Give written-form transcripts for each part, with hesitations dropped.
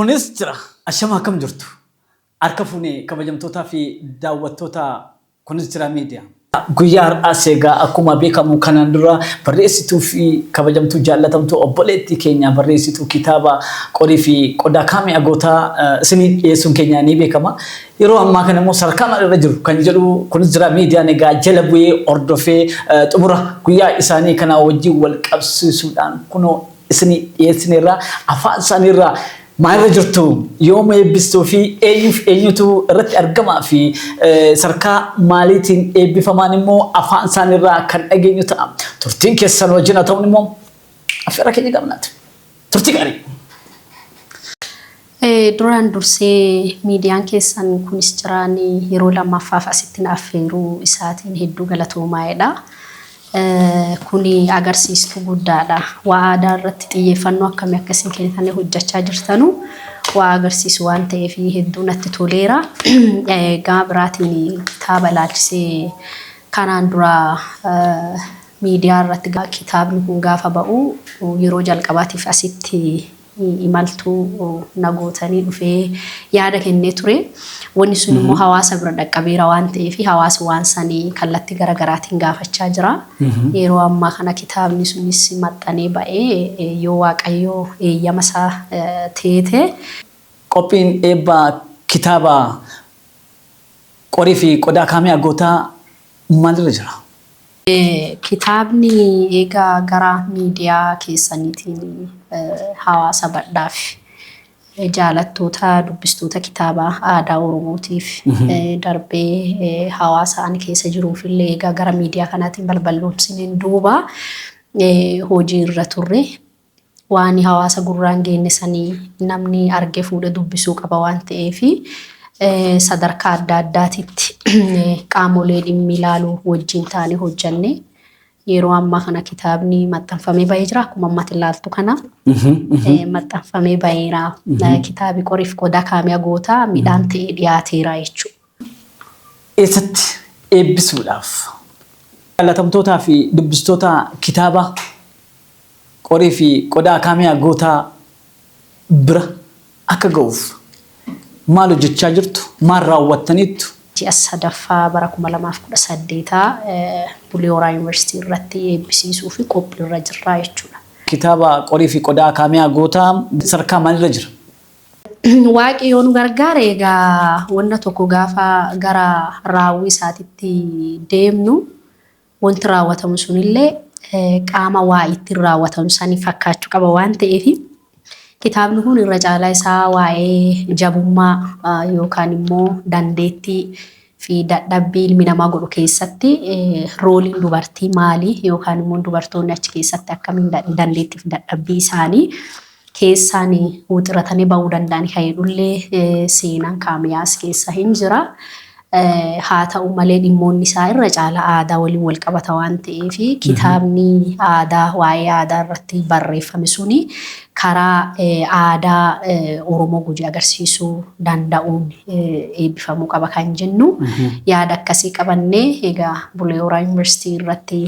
Kunis jira. Ashama akkam jirtu? Harka fuune kabajamtootaa fi daawwattoota Kunis Jira Media. Guyyaa har'aas egaa akkuma beekamu kanaan dura barreessituu fi kabajamtuu jaallatamtuu obboleettii keenya barreessituu kitaaba qorii fi qodaa kaamee agootaa isinii dhiyeessuun keenya ni beekama. Yeroo ammaa kana immoo sadarkaa maal irra jiru kan jedhu Kunis Jira Miidiyaan egaa jala bu'ee hordofee xumura guyyaa isaanii kana wajjin wal qabsiisuudhaan kunoo isinii dhiyeessineerra. Afaan isaaniirraa maalirra jirtu, yoom eebbistuu fi eenyuuf eenyutu irratti argamaa fi sarkaa maaliitiin eebbifamaan immoo afaan isaaniirraa kan dhageenyu ta'a. Turtiin keessan wajjin haa ta'uun immoo affeerraa keenya qabnaati. Turtii gaarii. Duraan dursee miidiyaan keessan Kunis Jiraan yeroo lammaffaaf asitti na affeeruu isaatiin hedduu galatoomaa jedha. Kuni agarsiistuu guddaadha. Waa aadaa irratti xiyyeeffannoo akkamii akka isin kennitanii hojjechaa jirtanu waa agarsiisu waan ta'eef hedduu natti toleera. Gama biraatiin kitaaba ilaalchisee kanaan dura miidiyaa irratti kitaabni kun gaafa ba'u yeroo jalqabaatiif asitti imaltuu na gootanii dhufee yaada kennee ture. Wanni sun immoo hawaasa bira dhaqqabeera waan ta'eef hawaasi waan sanii kallattii gara garaatiin gaafachaa jira. Yeroo ammaa kana kitaabni sunis maxxanee ba'ee yoo Waaqayyo eeyyama isaa teete. Qophiin eebba kitaaba Qorii fi Qodaa Kaamee Agootaa maalirra jira? Kitaabni eega gara miidiyaa keessaniitiin hawaasa badhaaf jaalattoota dubbistoota kitaaba aadaa Oromootiif darbee hawaasa ani keessa jiruuf illee egaa gara miidiyaa kanaatiin balballoomsineen duuba hojii irra turre. Waan hawaasa gurraan geenne sanii namni argee fuudhee dubbisuu qaba waan ta'eef sadarkaa adda addaatitti qaamolee dhimmi ilaalu wajjin taanee hojjanne. Yeroo ammaa kana kitaabni maxxanfamee bahee jira. Akkuma ammatti ilaaltu kana maxxanfamee baheera. Kitaabi Qoriif Qodaa Kaamiyaa Gootaa midhaan ta'ee dhiyaateera jechuudha. Eessatti eebbisuudhaaf? Jaallatamtootaa fi dubbistoota kitaaba Qorii fi Qodaa Kaamiyaa Gootaa bira akka ga'uuf maal hojjechaa jirtu? Maal raawwattaniittu? Ji'a sadaffaa bara 2018 Bulee Horaa Yuunivarsiitii irratti eebbisiisuu fi qophii irra jirra jechuudha. Kitaaba Qorii fi Qodaa Kaamiyaa Gootaa sadarkaa maalirra jira? Waaqi yoo nu gargaare egaa wanna tokko gaafa gara raawwii isaatitti deemnu wanti raawwatamu sunillee qaama waa ittiin raawwatamu sanii fakkaachuu qaba waan ta'eef kitaabni kun irra caalaa isaa waa'ee jabummaa yookaan immoo dandeettii fi dadhabbii ilmi namaa godhu keessatti rooliin dubartii maali yookaan immoo dubartoonni achi keessatti akkamiin dandeettii fi dadhabbii isaanii keessaan wuxiratanii ba'uu danda'an kan jedhullee seenaan Kaamiyaas keessa hin jira. Haa ta'u malee dhimmoonni isaa irra caalaa aadaa waliin wal qabata waan ta'eef kitaabni aadaa waa'ee aadaa irratti barreeffame suni karaa aadaa Oromoo Gujii agarsiisuu danda'uun eebbifamuu qaba kan jennu yaada akkasii qabannee egaa Bulee Horaa Yuunivarsiitii irratti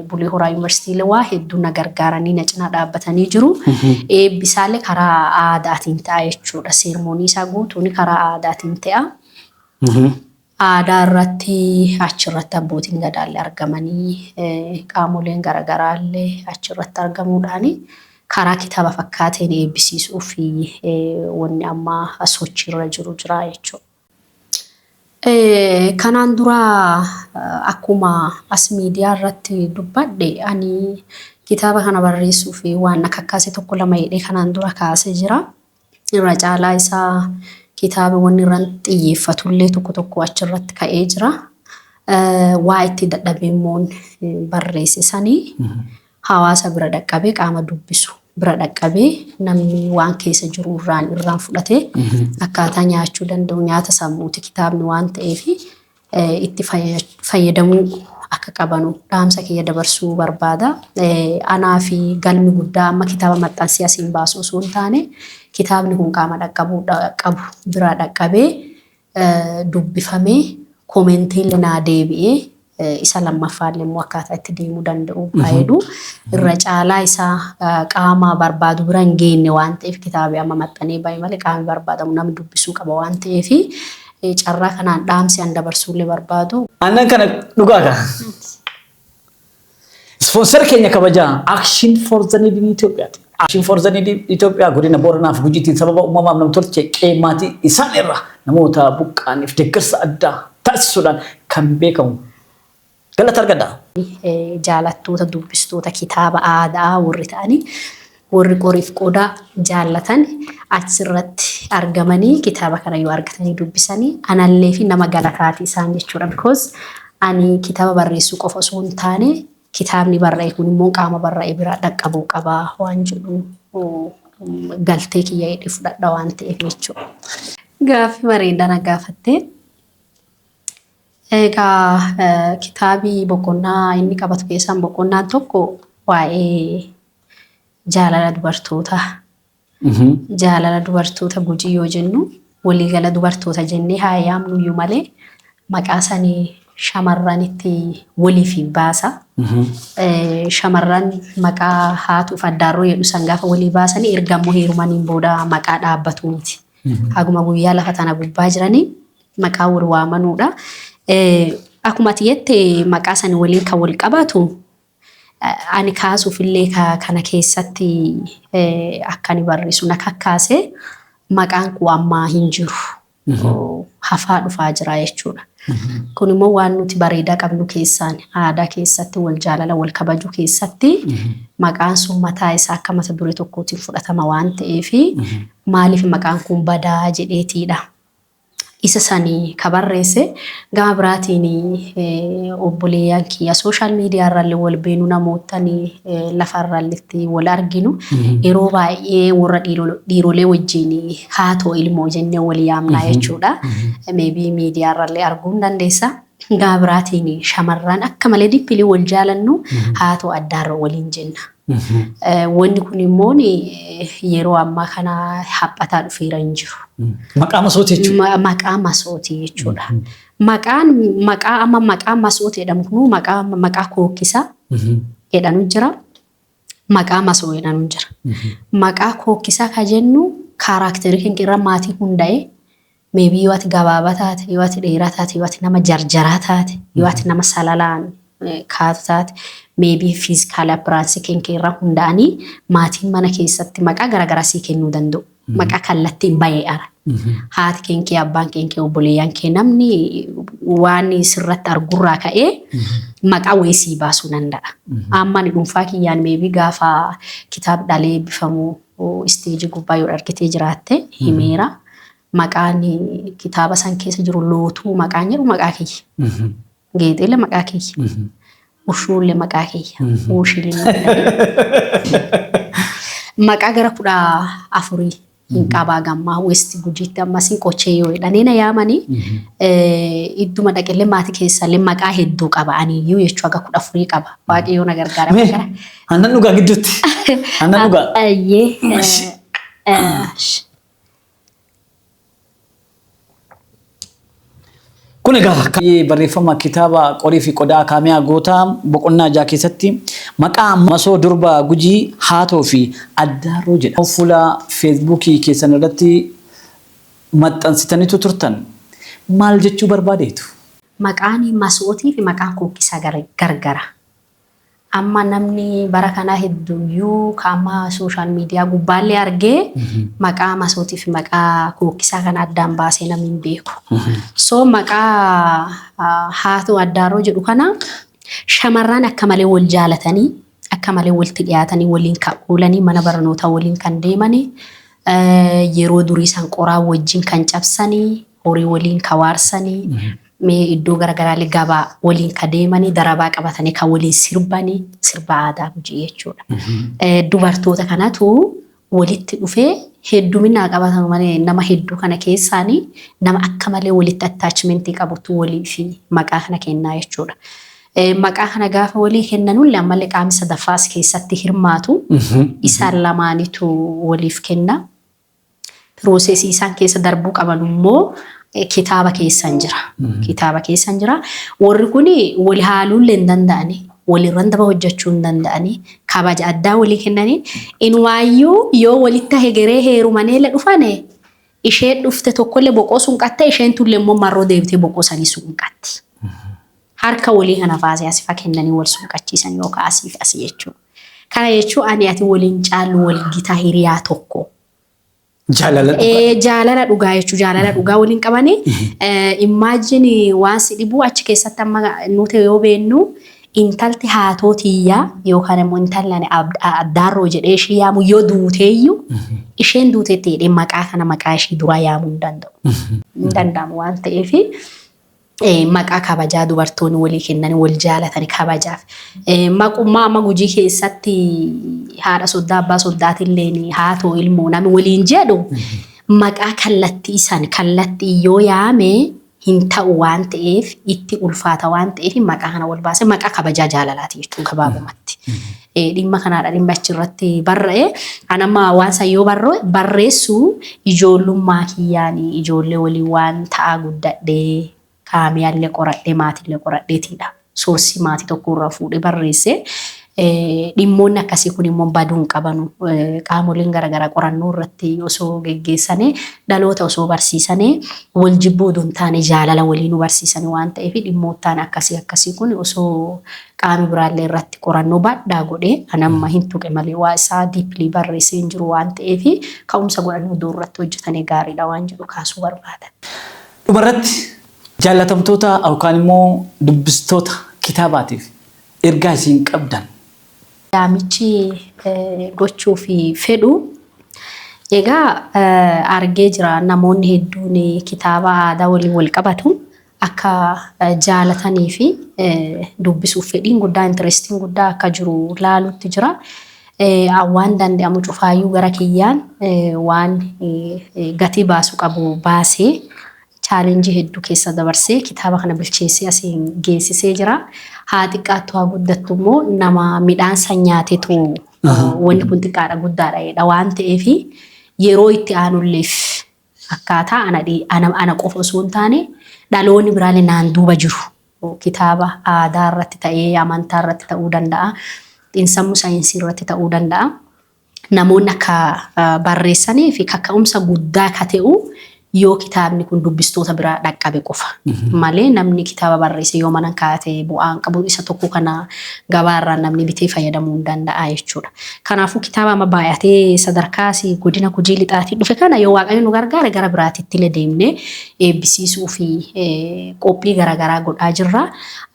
Bulee Horaa Yuunivarsiitii waa hedduu na gargaaranii na cinaa dhaabbatanii jiru. Eebbisaallee karaa aadaatiin ta'a jechuudha. Seermoonii isaa guutuun karaa aadaatiin ta'a. Aadaa irratti achirratti abbootiin gadaallee argamanii qaamoleen garaagaraallee achirratti argamuudhaan karaa kitaaba fakkaateen eebbisiisuu fi wanni amma sochiirra jiru jira jechuudha. Kanaan dura akkuma as miidiyaa irratti dubbadhe ani kitaaba kana barreessuuf waan na kakkaase tokko lama jedhee kanaan dura kaasee jira. Irra caalaa isaa kitaaba wanni irraan xiyyeeffatullee tokko tokko achirratti ka'ee jira. Waa itti dadhabee immoo barreesse sanii hawaasa bira dhaqqabee, qaama dubbisu bira dhaqqabee, namni waan keessa jiru irraan irraan fudhatee akkaataa nyaachuu danda'u, nyaata sammuuti kitaabni waan ta'eef, itti fayyadamuu akka qabanu dhaamsa kiyya dabarsuu barbaada. Anaa fi galmi guddaa amma kitaaba maxxansee asiin baasu osoo hin taane kitaabni kun qaama dhaqqabuu qabu bira dhaqqabee dubbifamee commentiilee naa deebi'ee Isa lammaffaallee immoo akkaataa itti deemuu danda'u fayyadu. Irra caalaa isaa qaama barbaadu bira hin geenne waan ta'eef, kitaabi amma maxxanee bahe malee qaamni barbaadamu namni dubbisuu qaba waan ta'eef, carraa kanaan dhaamsi an dabarsuullee barbaadu. Aannan kana dhugaa kaa. Sponsor keenya kabajaa Action for the Needy in Itoophiyaati. Action for the Needy Itoophiyaa godina Booranaaf Gujiitiin sababa uumamaaf namtolchee qe'ee maatii isaan irraa namoota buqqaaniif deeggarsa addaa taasisuudhaan kan beekamu. Galata argadha. Jaalattoota dubbistoota kitaaba aadaa warri ta'anii, warri qoriif qodaa jaallatan achirratti argamanii kitaaba kana yoo argatanii dubbisanii anallee fi nama galataati isaan jechuudha. Because ani kitaaba barreessuu qofa osoo hin taane, kitaabni barraa'e kun immoo qaama barraa'e biraa dhaqqabuu qaba waan jedhu galtee kiyya hidhi fudhadha waan ta'eef jechuudha. Gaaffii bareedaa na gaafattee. Egaa kitaabii boqonnaa inni qabatu keessaan boqonnaan tokko waa'ee jaalala dubartootaa. Jaalala dubartoota Gujii yoo jennu, waliigala dubartoota jennee haa yaamnu iyyuu malee, maqaa sanii shamarranitti waliif baasa. Shamarran maqaa haatuuf addaarroo jedhu san gaafa walii baasanii, erga immoo heerumaniin booda maqaa dhaabbatu miti. Haguma guyyaa lafa tana gubbaa jiranii maqaa wal waamanuudha. Akkuma ati jette, maqaa sani waliin kan wal qabatu ani kaasuuf illee kana keessatti akka ani barreessu na kakkaase, maqaan kun ammaa hin jiru. Hafaa dhufaa jira jechuudha. Kun immoo waan nuti bareedaa qabnu keessaan aadaa keessatti wal jaalala wal kabajuu keessatti maqaan sun mataa isaa akka mata duree tokkootiin fudhatama waan ta'eef, maaliif maqaan kun badaa jedheetiidha. Isa sanii ka barreesse. Gama biraatiin obboleeyyan kiyya social media irrallee wal beenu, namoottan lafarralletti wal arginu, yeroo baay'ee warra dhiirolee wajjin haatoo ilmoo jennee wal yaamnaa jechuudha. Maybe miidiyaa irrallee arguu hin dandeessa. Gama biraatiin shamarran akka malee deeply wal jaalannu haatoo addaarra waliin jenna. Wanni kun immoo yeroo ammaa kana haphataa dhufeera, hin jiru. Maqaa masooti jechuudha. Maqaa masooti jechuudha. Maqaan maqaa amma maqaa masooti jedhamu kun maqaa kookkisaa jedhanu jira. Maqaa masoo jedhanu jira. Maqaa kookkisaa ka jennu character keenya irra maatii hundaa'ee, maybe yoo ati gabaabaa taate, yoo ati dheeraa taate, yoo ati nama jarjaraa taate, yoo ati nama salalaan kaatu taate, maybe physical appearance keenya irra hundaa'anii maatiin mana keessatti maqaa garaagaraa sii kennuu danda'u. Maqaa kallattiin bahee ara. Haati keenkee, abbaan keenkee, obboleeyyan kee, namni waan sirratti argurraa ka'ee maqaa wayii sii baasuu danda'a. Amma ani dhuunfaa kiyyaan maybe gaafa kitaaba dhalee eebbifamu stage gubbaa yoo argitee jiraatte himeera. Maqaan kitaaba san keessa jiru lootuu maqaan jedhu maqaa kiyya. Geexeele maqaa kiyya. Ushuullee maqaa kiyya. Uushiilee maqaa gara 14 hin qabaa gammaa West Gujiitti ammas hin qochee yoo jedhanii na yaamanii, idduma dhaqellee maatii keessallee maqaa hedduu qaba aniyyuu jechuu, haga 14 qaba. Waaqayyoo na gargaara. Mee aannan dhugaa gidduutti. Aannan dhugaa. Ayyee. Kun egaa barreeffama kitaaba qorii fi qodaa Kaamiyaa Gootaa boqonnaa 6 keessatti maqaa masoo durba Gujii haatoo fi addaaroo jedha. Fuula Feesbuukii keessan irratti maxxansitanitu turtan. Maal jechuu barbaadeetu? Maqaan masootii fi maqaan kookkisaa gargara. Amma namni bara kanaa hedduuyyuu ka amma social media gubbaallee argee maqaa masootii fi maqaa kookkisaa kana addaan baasee namni hin beeku. So maqaa haatoo addaaroo jedhu kana shamarran akka malee wal jaalatanii, akka malee walitti dhiyaatanii, waliin kan oolanii, mana barnootaa waliin kan deemanii, yeroo durii san qoraa wajjin kan cabsanii, horii waliin kan waarsanii, mee iddoo garaagaraalee gabaa waliin kan deemanii, darabaa qabatanii kan waliin sirbanii, sirba aadaa Gujii jechuudha. Dubartoota kanatu walitti dhufee hedduminaa qabatan malee, nama hedduu kana keessaanii nama akka malee walitti attachment qabutu walii fi maqaa kana kennaa jechuudha. Maqaa kana gaafa walii kennanullee ammallee qaamni sadaffaas keessatti hirmaatu, isaan lamaanitu waliif kenna. Process isaan keessa darbuu qaban immoo Kitaaba keessan jira. Kitaaba keessan jira. Warri kun wal haaluullee hin danda'ani. Walirran daba hojjechuu hin danda'ani. Kabaja addaa walii kennanii. Inumaayyuu yoo walitti hegeree heerumaneele dhufane, isheen dhufte tokkollee boqoo sunqatte, isheen tullee immoo marroo deebitee boqoo sanii sunqatti. Harka walii kana baasee asifa kennanii wal sunqachiisan yookaan asiif asii jechuudha. Kana jechuun ani ati waliin caallu, wal gitaa, hiriyaa tokko. Jaalala dhugaa. Jaalala dhugaa jechuun jaalala dhugaa waliin qabanii. Imagine, waan si dhibuu achi keessatti amma nuti yoo beennu, intalti haatoo tiyyaa yookaan immoo intalli ani addaarroo jedhee ishii yaamu yoo duuteeyyuu, isheen duuteetti jedhee maqaa kana maqaa ishii duraa yaamuu hin danda'u. Hin danda'amu waan ta'eef, maqaa kabajaa dubartoonni walii kennanii wal jaalatanii kabajaaf. Maqummaa amma Gujii keessatti haadha soddaa, abbaa soddaatillee haatoo ilmoo namni waliin jedhu, maqaa kallattii san kallattii yoo yaame hin ta'u waan ta'eef, itti ulfaata waan ta'eef, maqaa kana wal baasee maqaa kabajaa jaalalaati jechuun gabaabumatti. Dhimma kanaadha dhimma achirratti barra'e. An amma waan san yoo barreessu ijoollummaa kiyyaan ijoollee waliin waan ta'aa guddadhee, kaamiyaallee qoradhee, maatillee qoradheetiidha. Source maatii tokko irraa fuudhee barreesse. Dhimmoonni akkasii kun immoo baduu hin qabanu. Qaamoleen garaagaraa qorannoo irratti osoo geggeessanii, dhaloota osoo barsiisanii, wal jibbuu odoo hin taane jaalala walii nu barsiisanii waan ta'eef, dhimmoottaan akkasii akkasii kun osoo qaami biraallee irratti qorannoo bal'aa godhee, an amma hin tuqe malee waa isaa deeply barreessee hin jiru waan ta'eef, ka'umsa godhanii odoo irratti hojjetanii gaariidha waan jedhu kaasuu barbaada. Dhumarratti jaallatamtoota yookaan immoo dubbistoota kitaabaatiif ergaa isin qabdan. Yaamichi gochuuf fedhu egaa argee jira, namoonni hedduun kitaaba aadaa waliin wal qabatu akka jaalatanii fi dubbisuuf fedhiin guddaa, interestiin guddaa akka jiru laalutti jira. Waan danda'amu cufaayyuu gara kiyyaan waan gatii baasu qabu baasee, challenge hedduu keessa dabarsee, kitaaba kana bilcheessee asiin geessisee jira. Haa xiqqaattu haa guddattu immoo nama midhaan san nyaatetu wanni kun xiqqaadha guddaadha jedha waan ta'eef, yeroo itti aanulleef akkaataa ana qofa osoo hin taane dhaloonni biraallee naan duuba jiru. Kitaaba aadaa irratti ta'ee, amantaa irratti ta'uu danda'a. Xiinsammuu saayinsii irratti ta'uu danda'a. Namoonni akka barreessanii fi kaka'umsa guddaa ka ta'u yoo kitaabni kun dubbistoota biraa dhaqqabe qofa. Malee namni kitaaba barreesse yoo mana kaa'ate bu'aan qabu, isa tokko kana gabaarraa namni bitee fayyadamuu hin danda'a jechuudha. Kanaafuu kitaaba amma baay'atee sadarkaa godina Gujii Lixaatii dhufe kana, yoo Waaqayyo nu gargaare, gara biraatitti illee deemnee eebbisiisuu fi qophii garaagaraa godhaa jirra.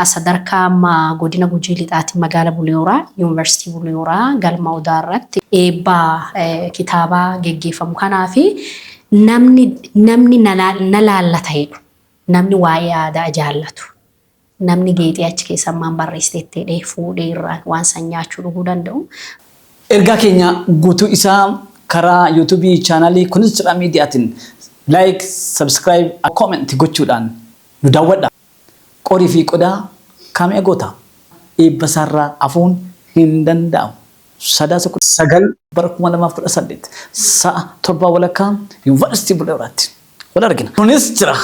Sadarkaa amma godina Gujii Lixaatii magaala Bulee Horaa, Yuunivarsiitii Bulee Horaa, galma Odaa irratti eebba kitaabaa geggeeffamu kanaafi namni na laallata jedhu, namni waa'ee aadaa jaallatu, namni geexee achi keessa ammaan barreessiteetti fuudhee irraa waan san nyaachuu dhuguu danda'u. Ergaa keenya guutuu isaa karaa YouTube channelii Kunis Jira Miidiyaatiin like, subscribe, comment gochuudhaan nu daawwadha. Qorii fi qodaa kaamee goota. Eebba isaarraa hafuun hin danda'amu. Sadaasa 19 bara 2018 sa'a 7:30 Yuunivarsiitii Bulee Horaatti wal argina. Kunis jira.